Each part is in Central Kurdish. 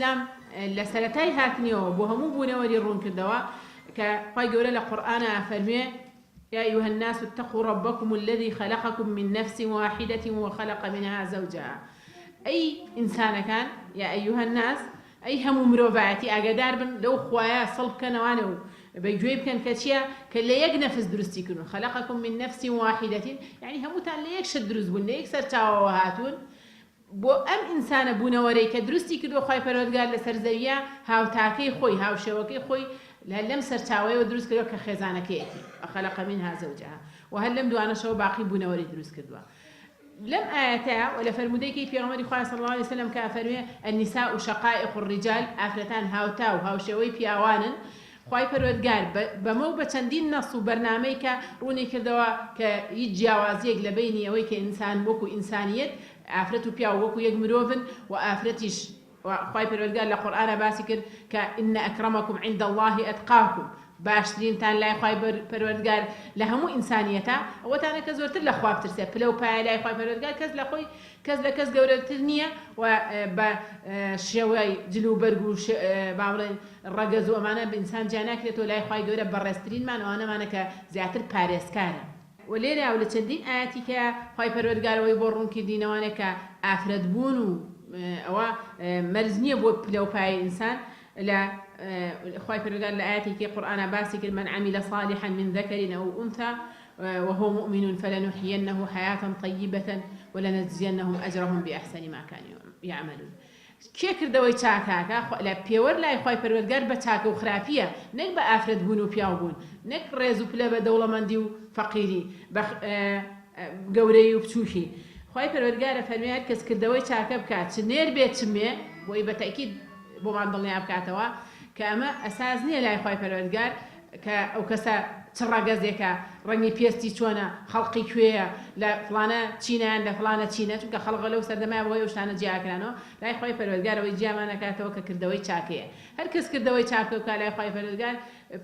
ئیسلام لە سەرەتای هاتنیەوە بۆ هەموو بوونەوەری ڕوون کردەوە کە خوای گەورە لە قورئانا ئەفەرموێ، یا ایها الناس اتقوا ربکم الذی خلقکم من نفس واحدە وخلق منها زوجها، ئەی ئینسانەکان، یا ایها الناس، ئەی هەموو مرۆڤایەتی ئاگادار بن لەو خوایە سڵ بکەنەوانێ و بە گوێی بکەن کە چیە کە لە یەک نەفس دروستی کردوون، خلقکم من نفس واحدە، یەعنی هەمووتان لە یەک شت دروست بوون لە یەک سەرچاوەوە هاتوون، بۆ ئەم ئینسانە بوونەوەرەی کە دروستی کردووە خوای پەروەردگار لەسەر زەویە هاوتاکەی خۆی هاوشێوەکەی خۆی هەر لەم سەرچاوەیەوە دروست کردووە کە خێزانەکەیەتی، وخلق منها زوجها، وە هەر لەم دوانەشەوە باقی بوونەوەری دروست کردووە. لەم ئایەتە و لە فەرموودەیەکەی پێغەمبەری خوا صلی اللە علیە وسلم کە ئەفەرموێ، النساء شقائق الرجال، ئافرەتان هاوتا و هاوشێوەی پیاوانن، خوای پەروەردگار بەمە و بە چەندین نەص و بەرنامەی کە ڕوونی کردەوە کە هیچ جیاوازیەک لە بەینی ئەوەی کە ئینسان وەکو ئینسانیەت ئافرەت و پیاو وەکو یەک مرۆڤن و ئافرەتیش خوای پەروەردگار لە قورئانا باسی کرد کە ان اکرمکم عند اللە اتقاکم باشترینتان لای خوای پەروەردگار لە هەموو ئینسانیەتا ئەوەتانە کە زۆرتر لە خوا بترسێ پلە و پایە لای خوای پەروەردگار کەس لە خۆی کەس لە کەس گەورەتر نییە و بە شێوەی جل و بەرگ و با بڵێین ڕەگەز و ئەمانە ئینسان جیا ناکرێتەوە لای خوای گەورە بەڕێزترینمان ئەوانەمانە کە زیاتر پارێزکارن. وە لێرە و لە چەندین ئایەتی کە خوای پەروەردگار ئەوەی بۆ ڕوون کردینەوانێ کە ئافرەت بوون و ئەوە مەرج نییە بۆ پلە و پایەی ئینسان لە خوای پەروەردگار لە ئایەتێکی قورئانا باسی کرد من عمل صالحا من ذکر او انثى وهو مؤمن فلنحيينه حیاة طیبە ولنجزینهم اجرهم باحسن ما كانوا یعملون کێ کردەوەی چاکاکا لە پێوەر لای خوای پەروەردگار بە چاکە و خراپیە نەک بە ئافرەت بوون و پیاو بوون نەک ڕێز و پلە بە دەوڵەمەندی و فەقیری بە گەورەی و بچوکی خوای پەروەردگار ئەفەرموێ هەر کەس کردەوەی چاکە بکات چ نێر بێت چ مێ بۆی بە تەئکید بۆمان دڵنیا بکاتەوە کە ئەمە ئەساس نیە لای خوای پەروەردگار کە ئەو کەسە چ ڕەگەزێکە، ڕەنگی پێستی چۆنە، خەڵقی کوێیە، لە فڵانە چینە یان لە فڵانە چینە، چونکە خەڵق لەو سەردەمایە بەهۆی ئەو شتانە جیا ئەکرانەوە، لای خوای پەروەردگار ئەوەی جیامان ئەکاتەوە کە کردەوەی چاکەیە، هەر کەس کردەوەی چاکە بکا لای خوای پەروەردگار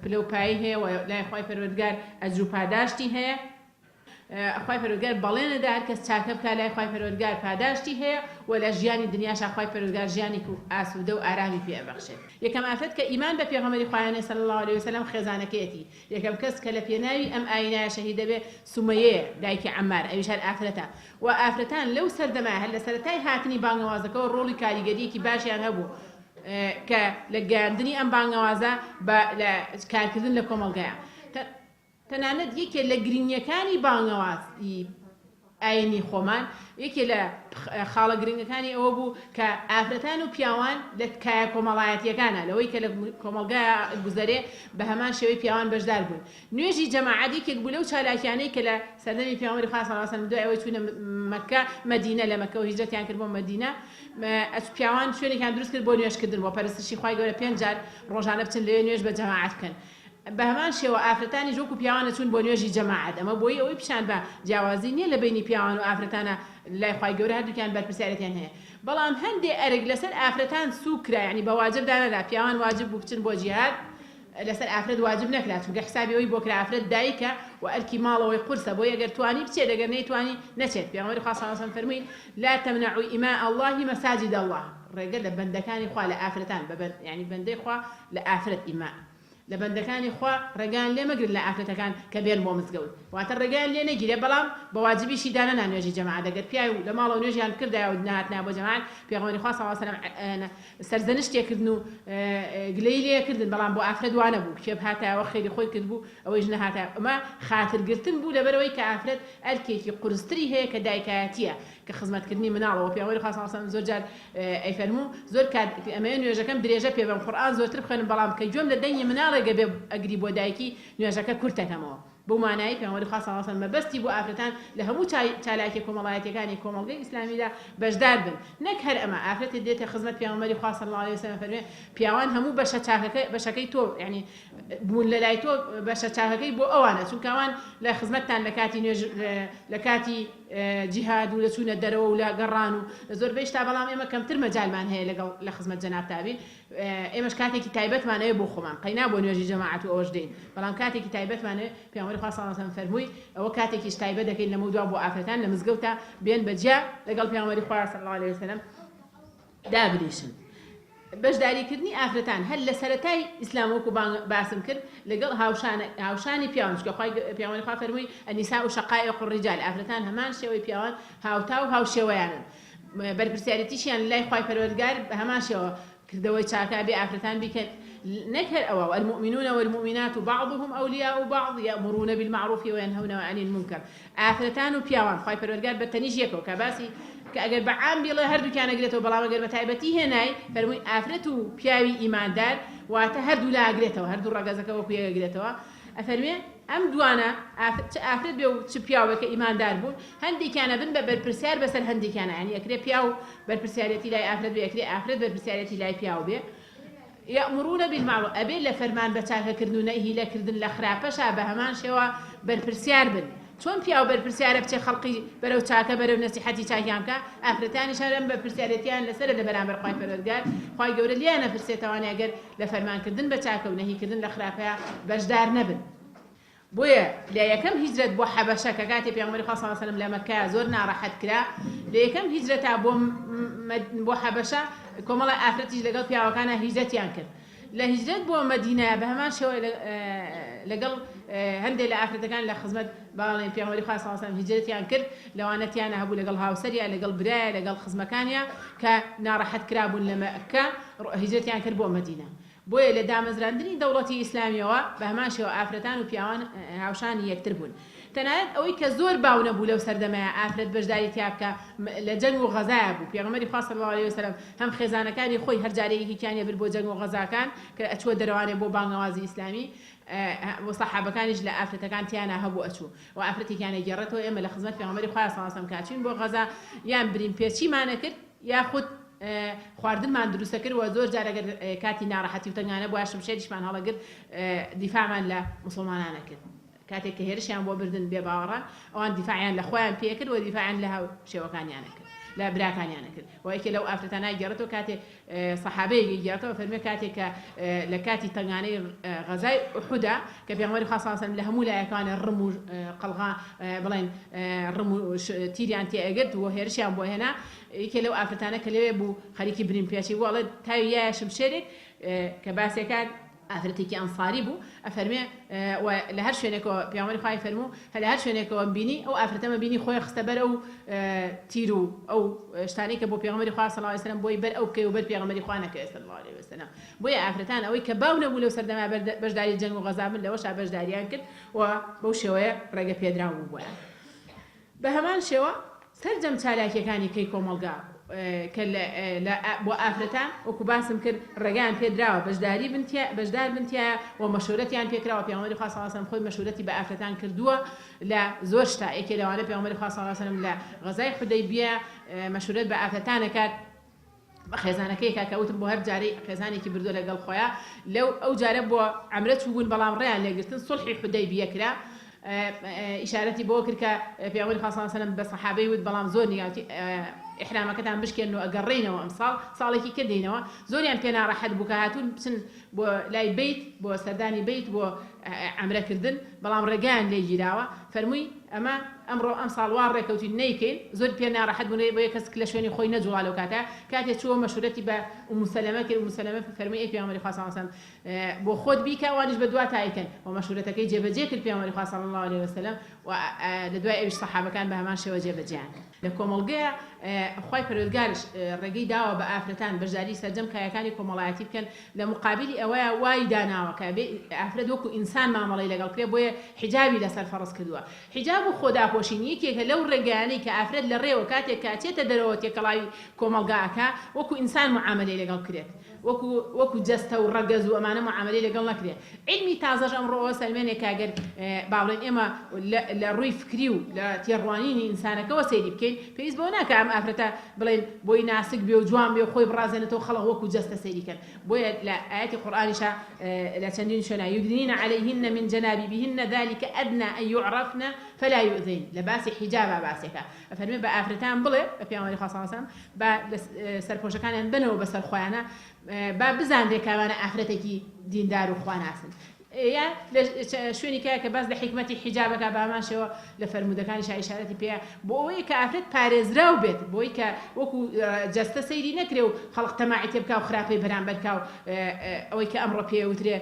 پلە و پایەی هەیە و لای خوای پەروەردگار ئەجر و پاداشتی هەیە. خوای پەروەردگار بەڵێن ئەدا هەر کەس چاکە بکات لای خوای پەروەردگار پاداشتی هەیە و لە ژیانی دنیاشا خوای پەروەردگار ژیانێک و ئاسوودە و ئارامی پێ ئەبەخشێت. یەکەم ئافرەت کە ئیمان بە پێغەمبەری خوایانێ صلی اللە علیە وسلم خێزانەکەیەتی، یەکەم کەس کە لە پێناوی ئەم ئایینایە شەهید دەبێ سومەیەیە دایکی عەمار ئەویش هەر ئافرەتە و ئافرەتان لەو سەردەمایە هەر لە سەرەتای هاتنی بانگەوازەکەوە ڕۆڵی کاریگەریەکی باشیان هەبوو کە لە گەیاندنی ئەم بانگەوازە بە لە کارکردن لە کۆمەڵگایە. تەنانەت یەکێ لە گرنگیەکانی بانگەواز ی ئاینی خۆمان، یەکێ لە خاڵە گرنگەکانی ئەوە بوو کە ئافرەتان و پیاوان لە کایە کۆمەڵایەتیەکانا، لەوەی کە لە کۆمەڵگایا گوزەرێ بە هەمان شێوەی پیاوان بەشدار بوون. نوێژی جەماعەت یەکێک بوو لەو چالاکیانەی کە لە سەردەمی پێغەمبەری خوا صلی اللە علیە وسلم دوای ئەوەی چوونە مەککە، مەدینە، لە مەککەوە هیجرەتیان کرد بۆ مەدینە، پیاوان شوێنێکیان دروست کرد بۆ نوێژکردن، بۆ پەرستشی خوای گەورە پێنج جار ڕۆژانە بچن لەوێ نوێژ بە جەماعەت بکەن. بەهەمان شێوە ئافرەتانیش وەکو پیاوان ئەچوون بۆ نوێژی جەماعەت، ئەمە بۆی ئەوەی پیشان با جیاوازی نیە لە بەینی پیاوان و ئافرەتانا لای خوای گەورە هەردووکیان بەرپرسیارێتیان هەیە، بەڵام هەندێ ئەرک لەسەر ئافرەتان سووک کرا یانی بە واجب دانرا پیاوان واجب بوو بچن بۆ جیهاد لەسەر ئافرەت واجب نەکرا چونکە حسابی ئەوەی بۆ کرا ئافرەت دایکە و ئەرکی ماڵەوەی قورسە بۆی ئەگەر توانی بچێت ئەگەر نەیتوانی نەچێت پێغەمبەری خوا صلی اللە علیە وسلم فەرمووی لا تمنعوا اماء اللە مساجد اللە ڕێگە لە بەندەکانی خوا لە ئافرەتان بە بەند یانی بەندەی خوا لە ئافرەت ئیماء لە بەندەکانی خوا ڕێگایان لێ مەگرن لە ئافرەتەکان کە بێن بۆ مزگەوت واتە ڕێگایان لێ نەگیرێ بەڵام بە واجبیشی دانەنا نوێژی جەماعەت ئەگەر پیاو لە ماڵەوە نوێژیان بکردایە و نەهاتنایە بۆ جەماعەت پێغەمبەری خوا صلی اللە علیە وسلم سەرزەنشتێ کردن و گلەیی لێ کردن بەڵام بۆ ئافرەت وا نەبوو کێ بهاتایەوە خێری خۆی کردبوو ئەوەیش نەهاتایە ئەمە خاتر گرتن بوو لەبەرئەوەی کە ئافرەت ئەرکێکی قورستری هەیە کە دایکایەتیە کە خزمەتکردنی مناڵە وە پێغەمبەری خوا صلی اللە علیە وسلم زۆر جار ئەیفەرموو زۆر کات ئەمەوێ نوێژەکەم درێژە پێ بەم قورئان زۆرتر بخوێنم بەڵام کە گوێم لە دەنگی مناڵێک ئەبێ ئەگری بۆ دایکی نوێژەکە کورت ئەکەمەوە بەو مانایەی پێغەمبەری خوا صلی اللە علیە وسلم مەبەستی بوو ئافرەتان لە هەموو چالاکیە کۆمەڵایەتیەکانی کۆمەڵگەی ئیسلامیدا بەشدار بن نەک هەر ئەمە ئافرەتێ دێتە خزمەت پێغەمبەری خوا صلی اللە علیە وسلم ئەفەرموێ پیاوان هەموو بەشە چاکەکە بەشەکەی تۆ یعنی بوون لە لای تۆ بەشە چاکەکەی بۆ ئەوانە چونکە ئەوان لە خزمەتتان لە کاتی نوێژ لە کاتی جیهاد و لە چوونە دەرەوە و لە گەڕان و لە زۆربەی شتا بەڵام ئێمە کەمتر مەجالمان هەیە لەگەڵ لە خزمەت جەنابتا بین ئێمەش کاتێکی تایبەتمان ئەوێ بۆ خۆمان قەینا بۆ نوێژی جەماعەت و ئەوەش دێین بەڵام کاتێکی تایبەتمان ئەوێ پێغەمبەری خوا صلی اللە علیه وسلم فەرمووی ئەوە کاتێکیش تایبەت دەکەین لەمەودوا بۆ ئافرەتان لە مزگەوتا بێن بە جیا لەگەڵ پێغەمبەری خوا صلی اللە علیه وسلم دابنیشن. بەشداریکردنی ئافرەتان هەر لە سەرەتای ئیسلام وەکو بانگ باسم کرد لەگەڵ هاوشان هاوشانی پیاوان چونکە خوای پێغەمبەری خوا فەرمووی النساء شقائق الرجال ئافرەتان هەمان شێوەی پیاوان هاوتا و هاوشێوەیانن بەرپرسیارێتیشیان لای خوای پەروەردگار بە هەمان شێوە کردەوەی چاکە بێ ئافرەتان بیکەن نەک هەر ئەوە المؤمنون والمؤمنات بعضهم أولياء بعض يأمرون بالمعروف وينهون عن المنكر ئافرەتان و پیاوان خوای پەروەردگار بە تەنیشت یەکەوە کە باسی کە ئەگەر بە عام بیڵێ هەردووکیان ئەگرێتەوە بەڵام ئەگەر بە تایبەتی هێنای فەرمووی ئافرەت و پیاوی ئیماندار واتە هەردوو لا ئەگرێتەوە هەردوو ڕەگەزەکە وەکو یەک ئەگرێتەوە ئەفەرموێ ئەم دوانە چ ئافرەت بێ و چ پیاو بێ کە ئیماندار بوون هەندێکیان ئەبن بە بەرپرسیار بەسەر هەندێکیانە یانی ئەکرێ پیاو بەرپرسیارێتی لای ئافرەت بێ ئەکرێ ئافرەت بەرپرسیارێتی لای پیاو بێ یەئمورون بالمعروف ئەبێ لە فەرمان بە چاکەکردن و نەهی لە کردن لە خراپەشا بە هەمان شێوە بەرپرسیار بن چۆن پیاو بەرپرسیارە بچێ خەڵقی بەرەو چاکە بەرەو نەسیحەتی چاکیان بکا ئافرەتانیش هەر ئەم بەرپرسیارێتیان لەسەرە لە بەرامبەر خوای پەروەردگار خوای گەورە لێیان ئەپرسێتەوانێ ئەگەر لە فەرمان کردن بە چاکە و نەهی کردن لە خراپەیا بەشدار نەبن. بۆیە لە یەکەم هیجرەت بۆ حەبەشە کە کاتێ پێغەمبەری خوا صلی اللە علیە وسلم لە مەککە زۆر ناڕەحەت کرا لە یەکەم هیجرەتا بۆ بۆ حەبەشە کۆمەڵە ئافرەتیش لەگەڵ پیاوەکانا هیجرەتیان کرد لە هیجرەت بۆ مەدینە بە هەمان شێوە لەگەڵ هەندێک لە ئافرەتەکان لە خزمەت باڵێن پێغەمبەری خوا صلی اللە علیە وسلم هیجرەتیان کرد لەوانە تیانە هەبوو لەگەڵ هاوسەریا لەگەڵ برایە لەگەڵ خزمەکانیا کە ناڕەحەت کرابوون لە مەککە هیجرەتیان کرد بۆ مەدینە بۆیە لە دامەزراندنی دەوڵەتی ئیسلامیەوە بە هەمان شێوە ئافرەتان و پیاوان هاوشانی یەکتر بوون. تەنانەت ئەوەی کە زۆر باو نەبوو لەو سەردەمەیا ئافرەت بەشداری تیا بکا لە جەنگ و غەزایا بوو. پێغەمبەری خوا صلی اللە علیە وسلم هەم خێزانەکانی خۆی هەر جارێ یەکێکیانی ئەبرد بۆ جەنگ و غەزاکان کە ئەچووە دەرەوانێ بۆ بانگەوازی ئیسلامی و سەحابەکانیش لە ئافرەتەکان تیانا هەبوو ئەچوو و ئافرەتێکیان ئەگێڕێتەوە ئێمە لە خزمەت پێغەمبەری خوا صلی اللە علیە وسلم کە ئەچووین بۆ غەزا یان برین پێچیمان ئەکرد یاخود خواردنمان دروستەکرد و زۆر جار ئەگەر کاتی ناڕەحەتی و تەنگانە بوایە شمشێریشمان هەڵەگرت دیفاعمان لە موسڵمانان ئەکرد کاتێک کە هێرشیان بۆ بردن بێ باوەڕان ئەوان دیفاعیان لە خۆیان پێکرد و دیفاعیان لە هاوشێوەکانیان ئەکرد لە براکانیان ئەکرد و یەکێ لەو ئافرەتانە گێڕێتەوە کاتێ سەحابەیەکی گێڕێتەوە فەرموێ کاتێک کە لە کاتی تەنگانەی غەزای ئوحودا کە پێغەمبەری خوا صلی اللە علیه و سلم لە هەموو لایەکانە ڕم و قەڵغا بڵێن ڕم و تیریان تێ ئەگرت و هێرشیان بۆ هێنا یەکێ لەو ئافرەتانە کە لەوێ بوو خەریکی برین پێچی بوو ئەڵێ تاوی یایە شمشێرێک کە باسێکات ئافرەتێکی ئەنساری بوو ئەفەرمێ و لە هەر شوێنێکەوە پێغەمبەری خوای فەرموو هە لە هەر شوێنێکەوە بینی ئەو ئافرەتەمە بینی خۆی خستە بەر ئەو تیر و ئەو شتانەی کە بۆ پێغەمبەری خوا صلی اللە علیه وسلم بۆی بەر ئەو بکەوێ و بەر پێغەمبەری خوا نەکەوێ صلی اللە علیه وسلم بۆیە ئافرەتان ئەوەی کە باو نەبوو لەو سەردەمە بەشداری جەنگ و غەزا بن لەوەشا بەشداریان کرد و بەو شێوەیە ڕێگە پێدراو بوو بۆیان. بە هەمان شێوە سەرجەم چالاکیەکانی کەی کۆمەڵگا کە لە بۆ ئافرەتان وەکو باسم کرد ڕێگایان پێ دراوە بەشداری بن تیا بەشدار بن تیایا و مەشورەتیان پێ کراوە پێغەمبەری خوا صلی اللە علیە وسلم خۆی مەشورەتی بە ئافرەتان کردووە لە زۆر شتا یەکێ لەوانە پێغەمبەری خوا صلی اللە علیە وسلم لە غەزای حودەیبیە مەشورەت بە ئافرەتان ئەکات بە خێزانەکەی کە کە وتم بۆ هەر جارەی خێزانێکی بردووە لەگەڵ خۆیا لەو ئەو جارە بۆ عەمرە چووبوون بەڵام ڕێیان لێگرتن سوڵحی حودەیبیە کرا ئیشارەتی بۆ کرد کە پێغەمبەری خوا صلی اللە علیه و سلم بە سەحابەی وت بەڵام زۆر نیگاوتی ئیحرامەکەتان بشکێنن و ئەگەڕێینەوە ئەمساڵ ساڵێکی کە دێینەوە زۆریان پێ ناڕەحەت بوو کە هاتوون بچن بۆ لای بەیت بۆ سەردانی بەیت بۆ عەمرە کردن بەڵام ڕێگایان لێ گیراوە فەرمووی ئەمە ئەمڕۆ ئەمساڵ وا ڕێکەوتین نەیکەین زۆر پێ ناڕەحەت بوون بۆیە کەس لە شوێنی خۆی نەجوڵا لەو کاتە کاتێ چووە مەشورەتی بە ئوم سەلەمە کرد ئوم سەلەمە فەرمووی ئەی پێغەمبەری خوا صلی اللە علیه وسلم بۆ خۆت بیکە ئەوانیش بە دوات ئەیکەن و مەشورەتەکەی جێبەجێ کرد پێغەمبەری خوا صلی اللە علیه وسلم و لە دوای ئەویش سەحابەکان بە هەمان شێوە جێبەجێیان کرد. لە کۆمەڵگەیا خوای پەروەردگارش ڕێگەی داوە بە ئافرەتان بەشداری سەرجەم کایەکانی کۆمەڵایەتی بکەن لە مقابلی ئەوەیا وای داناوە کە ئەبێ ئافرەت وەکو ئینسان مامەڵەی لەگەڵ بکرێ بۆیە حیجابی لەسەر فەڕز کردووە حیجاب و خۆداپۆشین یەکێکە لەو ڕێگایانەی کە ئافرەت لە ڕێوە کاتێک کە ئەچێتە دەرەوە تێکەڵاوی کۆمەڵگا ئەکا وەکو ئینسان معامەلەی لەگەڵ بکرێت وەکو وەکو جەستە و ڕەگەز و ئەمانە موعامەلەی لەگەڵ نەکرێ. عیلمی تازەش ئەمڕۆ ئەوە سەلمێنێ کە گەر با بڵێین ئێمە لە لە ڕووی فکری و لە تێڕوانینی ئینسانەکەوە سەیری بکەین پێویست بەوە ناکا ئەم ئافرەتە بڵێین بۆی ناسک بێ و جوان بێ و خۆی بڕازێنێتەوە خەڵک وەکو جەستە سەیری کەن بۆیە لە ئایەتی قورئانیشا لە چەندین شوێنا یدنین علیهن من جنابیبهن ذلک ادنی ان یعرفن فلا یؤذین لە باسی حیجابا باسێکە ئەفەرموێ بە ئافرەتان بڵێ بە پێغەمبەری خوا صلی اللە علیە وسلم با سەرپۆشەکانیان بەنەوە بەسەر خۆیانا با بزانرێ کە ئەوانە ئافرەتێکی دیندار و خواناسن. یا لە شوێنی کە کە باس لە حیکمەتی حیجاب ئەکا بە هەمان شێوە لە فەرموودەکانیشا ئیشارەتی پێیە بۆ ئەوەی کە ئافرەت پارێزراو بێت بۆی کە وەکو جەستە سەیری نەکرێ و خەڵق تەماعی تێ بکا و خراپەی بەرامبەر کا و ئەوەی کە ئەمڕۆ پێ وترێ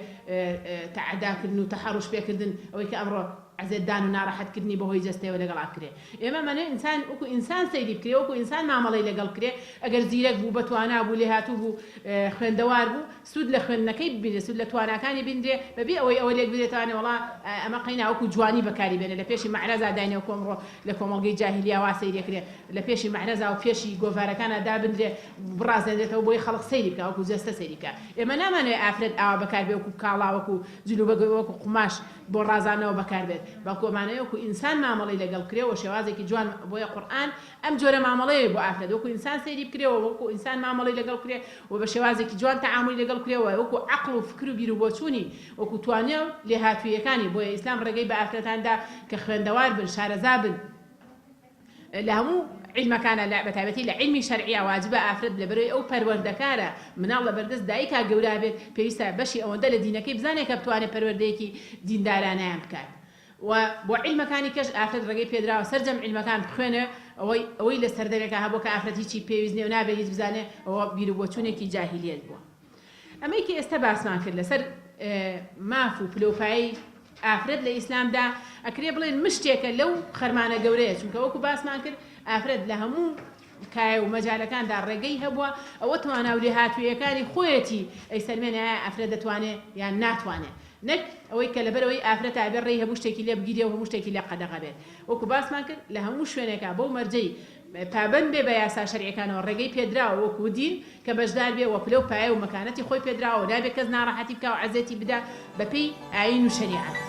تەعەداکردن و تەحەڕوش پێکردن ئەوەی کە ئەمڕۆ عەزێتدان و ناڕەحەتکردنی بەهۆی جەستەیەوە لەگەڵا بکرێ. ئێمە ئەمانەوێ ئینسان وەکو ئینسان سەیری بکرێ، وەکو ئینسان مامەڵەی لەگەڵ بکرێ، ئەگەر زیرەک بوو، بەتوانا بوو، لێهاتوو بوو، خوێندەوار بوو، سوود لە خوێندنەکەی ببینرێ، سوود لە تواناکانی بینرێ، بەبێ ئەوەی ئەوە لێک بدرێتەوانێ وەڵا ئەمە قەینا وەکو جوانی بەکاری بێنێ، لە پێشی مەعرەزا داینێ وەکو ئەمڕۆ لە کۆمەڵگەی جاهیلیا وا سەیری ئەکرێ، لە پێشی مەعرەزا و پێشی گۆڤارەکانا دابنرێ، بڕازێنرێتەوە بۆی خەڵک سەیری بکا، وەکو جەستە سەیری بکا. ئێمە نامانەوێ ئافرەت ئاوا بەکار بێ وەکو کاڵا، وەکو جلوبەرگ، وەکو قوماش، بۆ ڕازاندنەوە بەکار بێت، بەڵکو ئەمانەوێ وەکو ئینسان مامەڵەی لەگەڵ بکرێ و شێوازێکی جوان، بۆیە قورئان ئەم جۆرە مامەڵەیەی بۆ ئافرەت وەکو ئینسان سەیری بکرێ و وەکو ئینسان مامەڵەی لەگەڵ بکرێ و بە شێوازێکی جوان تەعامولی لەگەڵ بکرێ و وەکو عەقڵ و فکر و بیروبۆچوونی وەکو توانا و لێهاتووییەکانی، بۆیە ئیسلام ڕێگەی بە ئافرەتان دا کە خوێندەوار بن، شارەزا بن. لە هەموو عیلمەکانا لە بەتایبەتی لە عیلمی شەرعیا واجبە ئافرەت لەبەرەوەی ئەو پەروەردەکارە مناڵ لەبەردەست دایکا گەورا بێت پێویستە بەشی ئەوەندە لە دینەکەی بزانێت کە بتوانێت پەروەردەیەکی دیندارانەیان بکات و بۆ عیلمەکانی کەش ئافرەت ڕێگەی پێدراوە سەرجەم عیلمەکان بخوێنێ ئەوەی ئەوەی لە سەردەمێکا هەبووە کە ئافرەت هیچی پێویست نیە و نابێت هیچ بزانێ ئەوە بیروبۆچوونێکی جاهیلیەت بووە. ئەمەی کە ئێستا باسمان کرد لەسەر ماف و پلەوپایەی ئافرەت لە ئیسلامدا ئەکرێ بڵێن مشتێکە لەو خەرمانە گەورەیە چونکە وەکو باسمان کرد ئافرەت لە هەموو کایە و مەجالەکاندا ڕێگەی هەبووە ئەوە توانا و لێهاتوویەکانی خۆیەتی ئەیسەلمێنێ ئایا ئافرەت دەتوانێ یان ناتوانێ نەک ئەوەی کە لەبەرئەوەی ئافرەتە ئەبێ ڕێی هەموو شتێکی لێ بگیرێ و هەموو شتێکی لێ قەدەغە بێت وەکو باسمان کرد لە هەموو شوێنێکا بەو مەرجەی پابەند بێ بە یاسا شەرعیەکانەوە ڕێگەی پێدراوە وەکو دین کە بەشدار بێ وە پلە و پایە و مەکانەتی خۆی پێدراوە و نابێ کەس ناڕەحەتی بکا و عەزێتی بدا بە پێی ئایین و شەریعەت.